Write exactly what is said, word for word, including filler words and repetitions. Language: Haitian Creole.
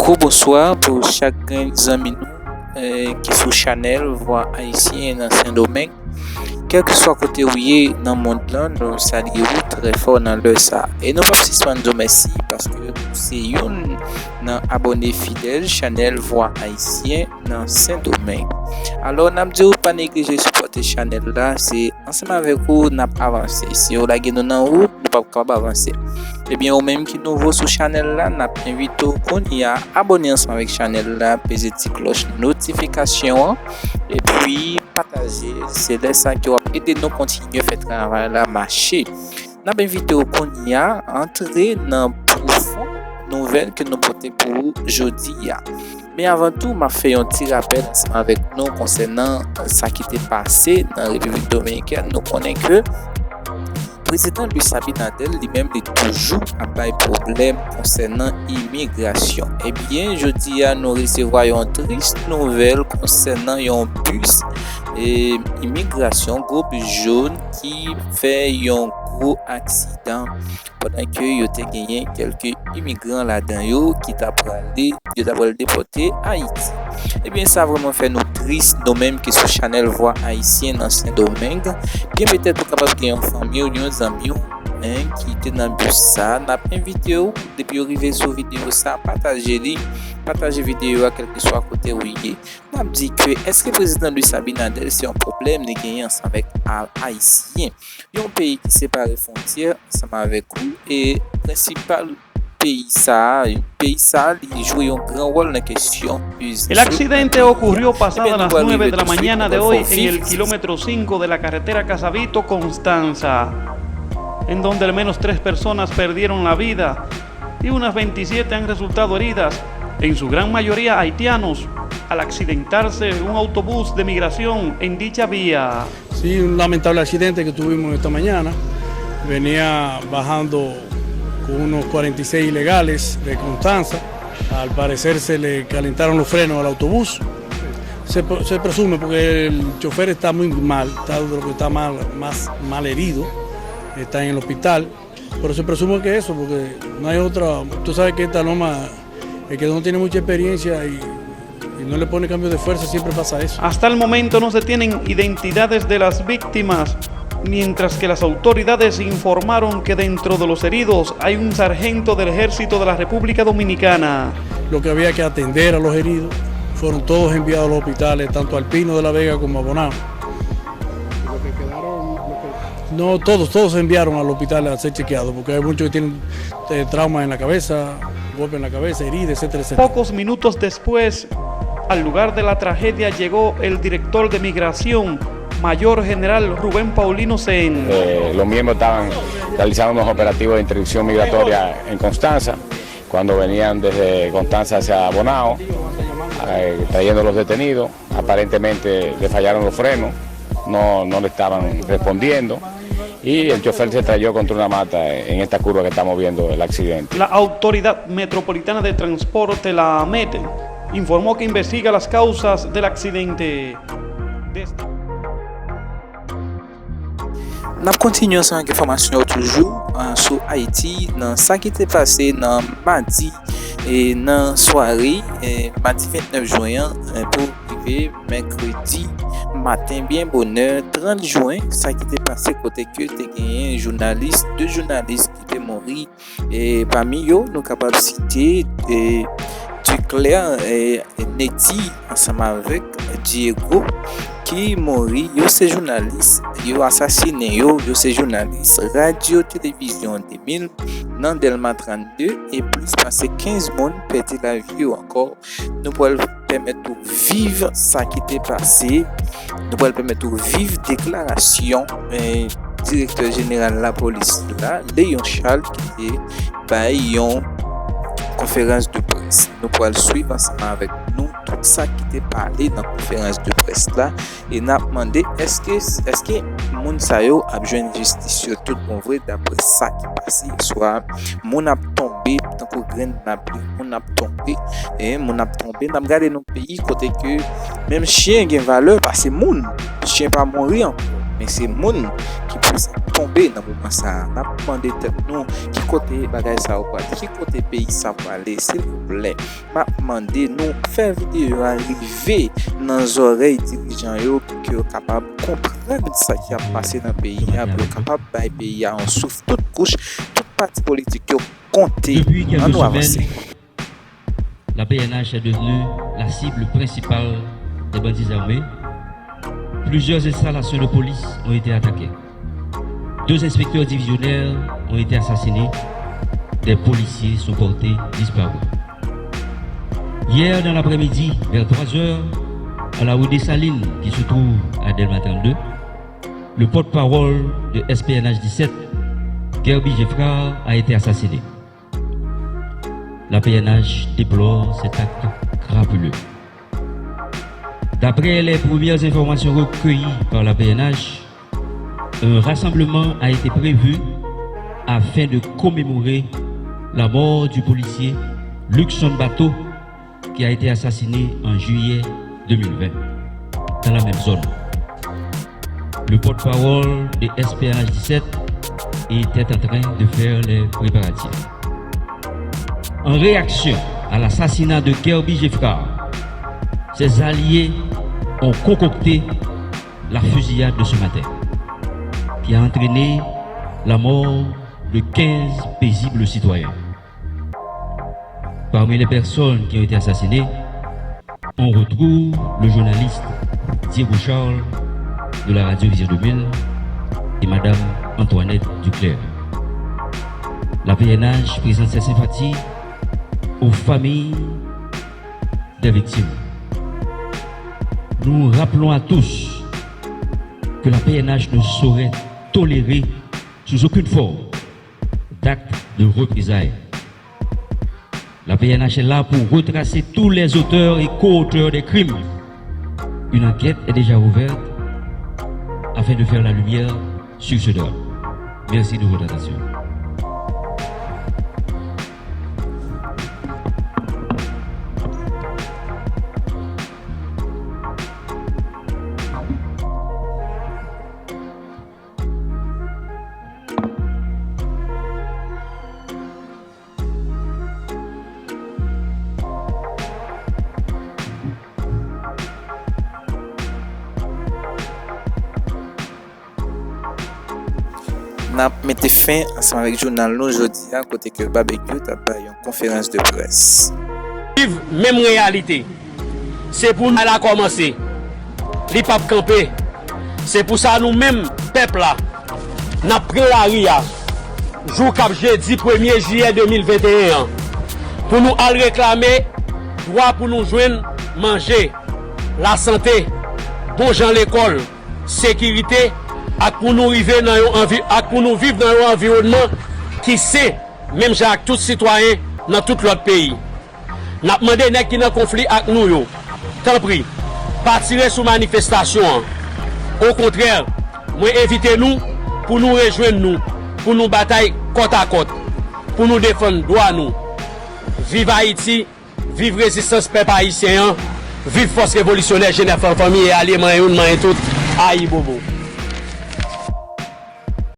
Gwo bonswa pou chak grenn zanmi nou, eh, ki sou chanèl Vwa Ayisyen nan Sendomeng. Kèlkeswa kote ou ye nan mond lan, nou salye ou trè fò nan lè sa. E nou p ap sispann di w mèsi paske ou se youn nan abòne fidèl chanèl Vwa Ayisyen nan Sendomeng. Alò, n ap di w pa neglije sipòte chanèl la, se ansanm avèk ou n ap avanse. Si yo lage nou nan wout, nou p ap kapab avanse. Ebyen, ou menm ki nouvo sou chanèl la, n ap envite w kounye a abòne ansanm avèk chanèl la, peze ti klòch notifikasyon an, epi pataje l. Se lè sa ke w ap ede nou kontinye fè travay la mache. N ap envite w kounye a antre nan pwofon nouvèl ke nou pote pou ou jodi a. Men avan tou, m ap fè yon ti rapèl ansanm avèk nou konsènan sa ki te pase nan Repiblik Dominikèn. Nou konnen ke Prezidan Luis Abinader li menm li toujou ap bay pwoblèm konsènan imigrasyon. Ebyen, jodi a, nou resevwa yon tris nouvèl konsènan yon bis, e, imigrasyon, gwo bis jòn ki fè yon gwo aksidan pandan ke yo te genyen kèlke imigran ladan yo ki ta prale, yo ta pral depòte Ayiti. Ebyen, sa vrèman fè nou tris, nou menm ki sou chanèl Vwa Ayisyen nan Sendomeng. Byen petèt ou kapab gen yon fanmi w, yon zanmi w, en, ki te nan bis sa. N ap envite w, depi w rive sou videyo sa, pataje li, pataje videyo a kèlkeswa kote ou ye. N ap di ke èske Prezidan Luis Abinader se yon pwoblèm li genyen ansanm avèk a-, Ayisyen? Yon peyi ki separe fwontyè ansanm avèk ou e prensipal peyi sa a, peyi sa a, li jwe yon gran wòl nan kesyon biznis yo nan peyi a. El accidente ocurrió pasada las nueve de la mañana de hoy en el kilómetro cinco de la carretera Casavito, Constanza, en donde al menos tres personas perdieron la vida y unas veintisiete han resultado heridas, en su gran mayoría haitianos, al accidentarse un autobús de migración en dicha vía. Sí, un lamentable accidente que tuvimos esta mañana. Venía bajando con unos cuarenta y seis ilegales de Constanza. Al parecer se le calentaron los frenos al autobús. Se, se presume porque el chofer está muy mal, está de lo que está mal, más mal herido, está en el hospital. Pero se presume que eso, porque no hay otra. Tú sabes que esta loma, el que no tiene mucha experiencia y, y no le pone cambio de fuerza, siempre pasa eso. Hasta el momento no se tienen identidades de las víctimas, mientras que las autoridades informaron que dentro de los heridos hay un sargento del ejército de la República Dominicana. Lo que había que atender a los heridos fueron todos enviados a los hospitales, tanto Alpino de la Vega como a Bonao. No, todos, todos se enviaron al hospital a ser chequeados, porque hay muchos que tienen, eh, trauma en la cabeza, golpe en la cabeza, herida, etcétera, etcétera. Pocos minutos después, al lugar de la tragedia llegó el director de migración, mayor general Rubén Paulino Sen. Eh, los miembros estaban realizando unos operativos de interdicción migratoria en Constanza, cuando venían desde Constanza hacia Bonao, eh, trayendo los detenidos. Aparentemente le fallaron los frenos, no, no le estaban respondiendo y el chofer se estrelló contra una mata en esta curva que estamos viendo el accidente. La Autoridad Metropolitana de Transporte, la AMET, informó que investiga las causas del accidente. Des- N ap kontinye ansanm ak enfòmasyon yo toujou, eh, sou Ayiti, nan sa ki te pase nan madi, e nan sware, eh, madi vennèf jen an, eh, pou rive mèkredi maten byen bonè, trant jen, sa ki te pase kote ke te genyen jounalis, de jounalis ki te mouri. E pami yo, nou kapab site, e, Duclair, e, Neti, ansanm avèk Diego, ki mouri. Yo se jounalis, yo asasinen yo, yo se jounalis radyo televizyon de mil nan Dèlma trannde, e plis pase kenz moun pèdi lavi yo ankò. Nou pral pèmèt ou viv sa ki te pase. Nou pral pèmèt ou viv deklarasyon, eh, direktè jeneral lapolis la, Léon Charles, ki te bay yon konferans de près. Nou pral swiv ansanm avèk nou tout sa ki te pale nan konferans de près la. E n ap mande, èske, èske moun sa yo ap jwenn jistis yo tout bon vre, daprè sa ki pase yè swa? Moun ap tonbe tankou grenn lapli, moun ap tonbe, e moun ap tonbe. N ap gade nan peyi kote ke menm chen gen valè pase moun. Chen pa mouri ankò. Men se moun ki pou sa tonbe nan moman sa a. N ap mande tèt nou ki kote bagay sa yo pral, ki kote peyi sa prale, silvouplè. M ap mande nou fè videyo a rive nan zòrèy dirijan yo pou ke yo kapab konprann sa ki ap pase nan peyi a, pou yo kapab bay peyi a yon souf. Tout kouch, tout pati politik yo konte. Ann nou avanse. La P N H est devenue la cible principale des bandits armés. Plusieurs installations de police ont été attaquées. Deux inspecteurs divisionnaires ont été assassinés. Des policiers sont portés disparus. Hier, dans l'après-midi, vers trois heures, à la rue Dessalines, qui se trouve à Delma trente-deux, le porte-parole de S P N H dix-sept, Guerby Geffrard, a été assassiné. La P N H déplore cet acte crapuleux. D'après les premières informations recueillies par la P N H, un rassemblement a été prévu afin de commémorer la mort du policier Luckson Bateau, qui a été assassiné en juillet deux mille vingt, dans la même zone. Le porte-parole de S P N H dix-sept était en train de faire les préparatifs. En réaction à l'assassinat de Guerby Geffrard, ses alliés ont concocté la fusillade de ce matin, qui a entraîné la mort de quinze paisibles citoyens. Parmi les personnes qui ont été assassinées, on retrouve le journaliste Diego Charles de la Radio Vision deux mille et Madame Antoinette Duclair. La P N H présente ses sympathies aux familles des victimes. Nous rappelons à tous que la P N H ne saurait tolérer sous aucune forme d'actes de représailles. La P N H est là pour retracer tous les auteurs et co-auteurs des crimes. Une enquête est déjà ouverte afin de faire la lumière sur ce drame. Merci de votre attention. N ap mete fen ansanm avèk jounal nou jodi a, kote ke Babekyou t ap bay yon konferans de près. Viv menm reyalite. Se pou nou la kòmanse. Li p ap kanpe. Se pou sa nou menm, pèp la, n ap pran lari a, jou k ap jedi premye jiyè de mil venteyen an, pou nou al reklame dwa pou nou jwenn manje, lasante, bon jan lekòl, sekirite, ak pou nou rive nan yon anvi-, ak pou nou viv nan yon anviwònman ki sen, menm jan ak tout sitwayen nan tout lòt peyi. N ap mande nèg ki nan konfli ak nou yo, tanpri, pa tire sou manifestasyon an. Okontrè, mwen envite nou pou nou rejwenn nou, pou nou batay kòtakòt, pou nou defann dwa nou. Viv Ayiti, viv rezistans pèp ayisyen an, viv fòs revolisyonè G nèf lan, fanmi e alye, manyen youn, manyen tout, ayibobo.